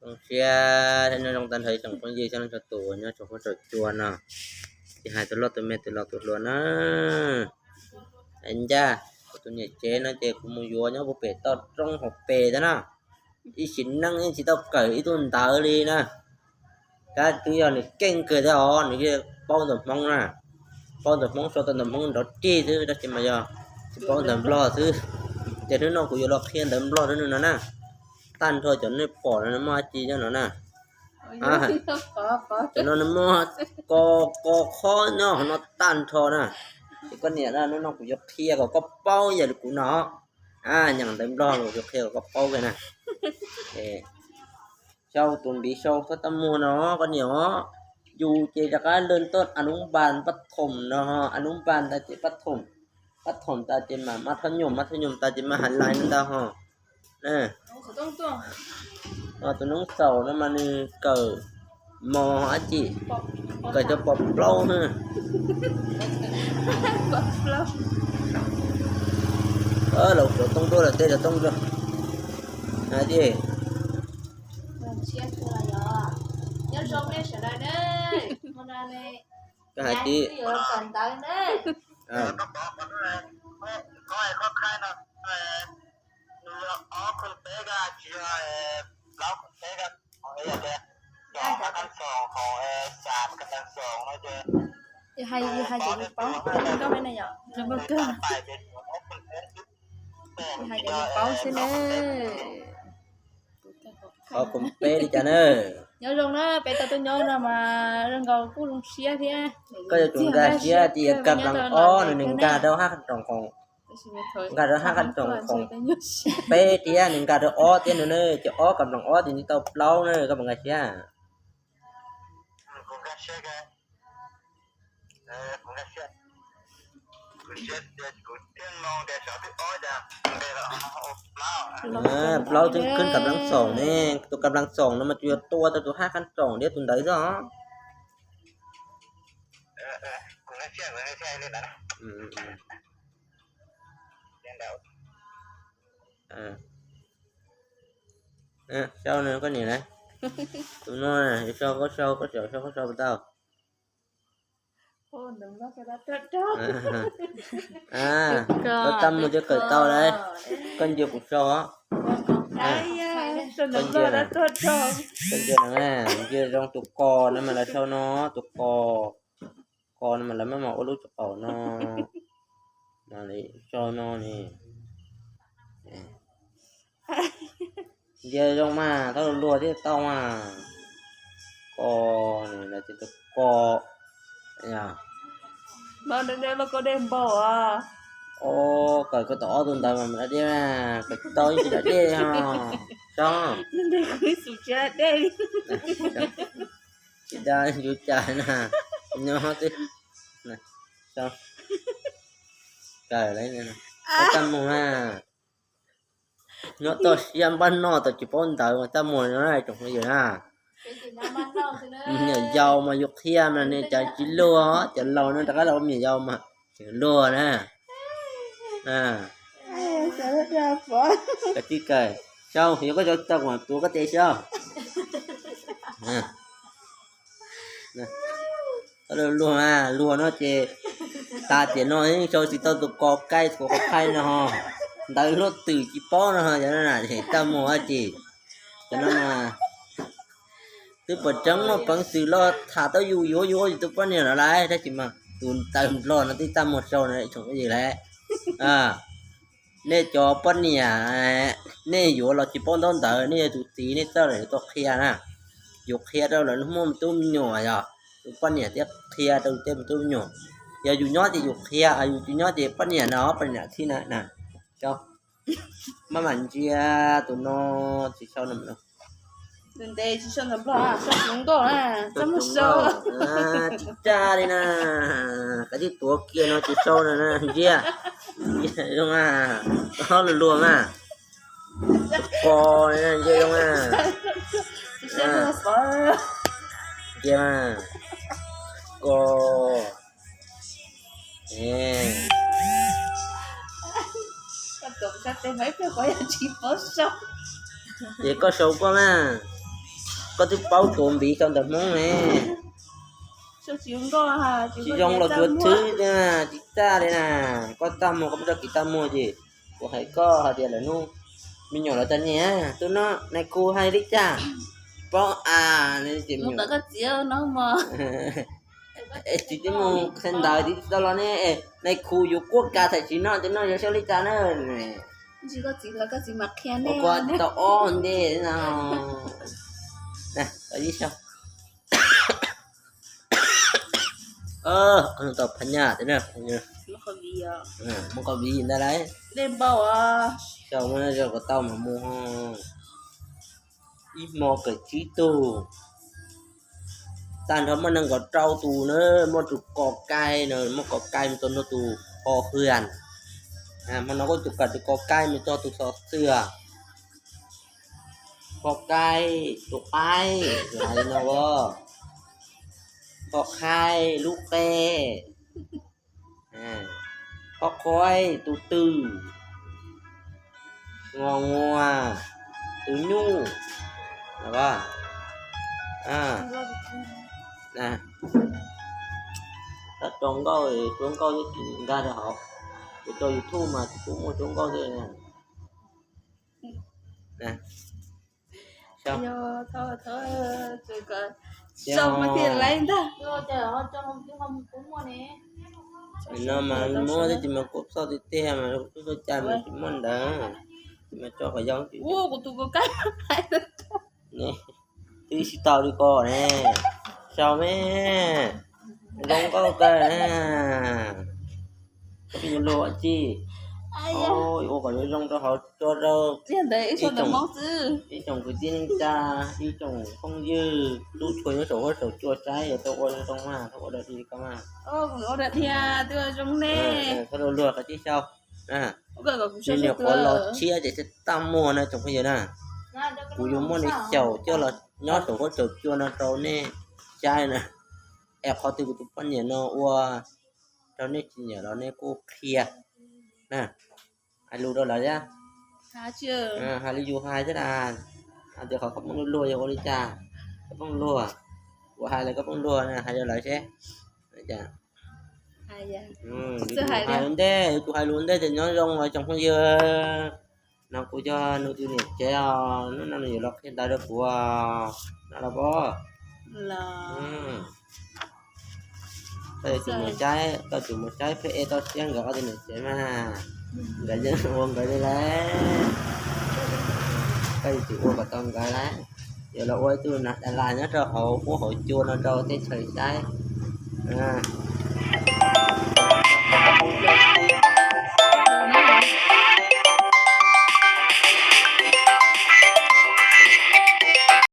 Zoo siab thiab nyob zoo tag nrho ib tsoom phooj ywg txhua leej txhua tus nyob tsoom huab tsoom cua no, tsis hais tus loj tus me tus laus tus hluas na. Hais ncaj, kuv tus niam tsev no ces kuv mus yuav nyob puag pem toj roob hauv pes thiab na, ib sim neej yeej tsis tau kawm ib tug ntawv li na. Tab twb yog nws keej kawg thiab os, nws yeej paub ntawv Hmoob na, paub ntawv Hmoob sau tau ntawv Hmoob nrov rig xwb tab sis mas yog tsis paub ntawv Nplog xwb. Ces hnub no kuv yuav los qhia ntawv Nplog rau nws no na. Tag nrho cov nej pom no nws muaj dab tsi nyob no na. Cov no nws muaj ko, ko, kho nyob hauv no tag nrho na. Ces koj niam, hnub no kuv yuav qhia kom koj paub yam li kuv no. Nyeem ntawv Nplog los yuav qhia kom koj paub kiag na. Sau tus npiv sau txhob tab muag no koj niam os. Yus ces rov qab leej toj a nub npas pab thoom no, a nub npas tas ces pab thoom, pab thoom tas ces mas mab thab nyoom, mab thab nyoom tas ces mas hav lais no ntag ho. Tus noob xaum no mas nws kawm mos dab tsi, kawm cov pos plaub na. Laus cov tooj tuaj lawm, tej cov tooj tuaj. Hais tias, koj hais tias, yog hais, yog hais ces yus paub nkauj na yom. Yog hais ces yus paub xwb ne. Qhov koom peb li cas na? Nyob zoo na, peb tau tuaj nyob no mas zoo nkaus kuj zoo siab thiab. Koj yuav tsum nkag siab tias kam nplas ob nws, nws nkag rau hab qhab roos khoom, nkag rau hab qhab roos khoom peb thiab, nws nkag rau ob thiab no na, ces ob kam nplas ob ces nws tau plaub na, koj puas nkag siab? Plaub twb khwb kam nplas xoom ne, tus kam nplas xoom no mas tsuas yog tua tau tus hab qhab roos thiab tus ntawd xwb os. Sau no koj niam na, tus no, sau koj sau, koj sau koj sau puas tau? Koj tab mus cov kawm tau lawm, koj ntsia kuv sau os. Koj ntsia, koj ntsia no, ntsia zoo tus kos no mas lawv sau no, tus kos, kos no mas lawv maj mam ua lub tsuv qaum no, sau no ne. Ntsia zoo mas tau luag thiab tau mas. Kos, kos, o, kawm koj tau ob tug ntawd mas da dej, kawm tsis tau yeej tsis da dej ho. Tsis da, yuav cas na, nyob twb kawm lawm, koj txaj muag na. Nyob toj siab npaj noj tau tsis paub ntawv mas txaj muag no tsoom phooj ywg na. Me nyuam yaus mas yus qhia mas nws cas tsis luag, cov laus no rov qab los ua me nyuam yaus mas tseem luag na. Koj tsis kawm, sau, yog koj sau tsis tau kuv mam tuav koj tes sau. Luag, luag no ces tas tiam no yeej sau tsis tau tus kos kai tus kos khaij no ho. Ntawv luaj twm tsis paub no ho, cov no na txaj muag dab tsi? Cov no mas twb puas tseeb muaj peev xwm los tham tau yus yuav yus ua yus tus poj niam no lawm, tab sis mas tus ntawv Nplog no twb txaj muag sau no tsoom phooj ywg lawm. Nej cov poj niam, nej yuav los tsis paub ntaub ntawv, nej yog tus txiv nej txawj lawm yuav tau qhia na. Yus qhia rau lawv muaj tub me nyuam, yog tus poj niam thiaj qhia rau tej tub me nyuam. Yog yus nyob ces yus qhia, yus tsis nyob ces poj niam no poj niam thib na na. Maj mam ntsia tus no, tsis sau no. Tsis tsa li na, kav tsij tuav kiag no tsis sau no na, ntsia, ntsia zoo, ob luag luag mas, kos, ntsia zoo, ntsia mas, kos, ces koj sau koj mas. Koj twb paub tuav npiv xyaum ntawv Hmoob ne. Tsis zoo los tuav thwb, tsis txaj li na. Koj tag muag koj muab rau kiv tag muag ces kuv hais koj hais tias lawv hnub me nyuam lawv tag nyiam, tus no nais khu hais li cas, paub as. Txiv twb mus qhia ntawv tsis tau los ne, nais khu yuav quaj kas tham tsis no tsis no yuav sau li cas na. Ua koj tau ob ntej no. Tau phab nyaj, muab koj viv ntag lauj. Sau muab zoo kom tau mas mus. Ib hmo kawm tsib tug, tag nrho muaj nees nkaum rau tus na, muaj tus kos kai na, muaj kos kai mus txog ntua tus kos hwam. Hmo no kuj tus kawm tus kos kai mus txog tus xov xwm. Kos kai, tus qaib, tus hais no, kos khai, lub qe, kos qhuaib, tus twm, ngos nguas, tus nyuj. Tab rau nkauj, rau nkauj thiab tsis nkag rau hauv, ces rau YouTube mas tsis pub muaj rau nkauj thiab. No mas muab thiab tsis mas kuj txhoj tiag tiag mas kuv tub txoj cai mas tsis muaj ntawd, tsis mas tso kom yau. Twb tsis tau li ko ne, sau me, zoo nkauj kawg na. Koj pheej yuav luag ua ci, ua kom zoo zoo rau hauv tso rau ib tsoom kwv tij neej tsa, ib tsoom phooj ywg, tub tshua nyob saum huab saum cua saib yuav tau ua zoo zoo mas, tau ua dog dig ko mas. Txhob luag luag qhov tib xyau, nws nyuam qhuav los tshiab ces thiaj tau muag na tsoom phooj ywg na. Kuv yuav muab nws xyaum coj los nyob saum huab saum cua no rau nej saib na. Es qhov twg kuv tus poj niam no ua rau nej tsis nyiam los nej kuj qhia na. Hais lus rau lawv thiab, hais li yus hais thiab na. Hais tias qhov koj pheej luag luag yog ua li cas, koj pheej luag, kuv hais los koj pheej luag na, hais rau lawv seb. Hais ntej, yus tus hais lus ntej ces nyob zoo os tsoom phooj ywg. No kuv yog nws tus niam tsev os, hnub no nws yuav los qhia ntawv rau kuv os, no los pob. Koj yuav tsum mus saib, koj tsum mus saib pheej es tau siab nkawd ob tug niam tsev mas, nkawd yeej ua nkawd li lawm. Koj yuav tsum ua kom tau nkawd lawm. Yuav los ua ib tug nas das las nyob rau hauv huab hauv cua no rau teb chaws saib.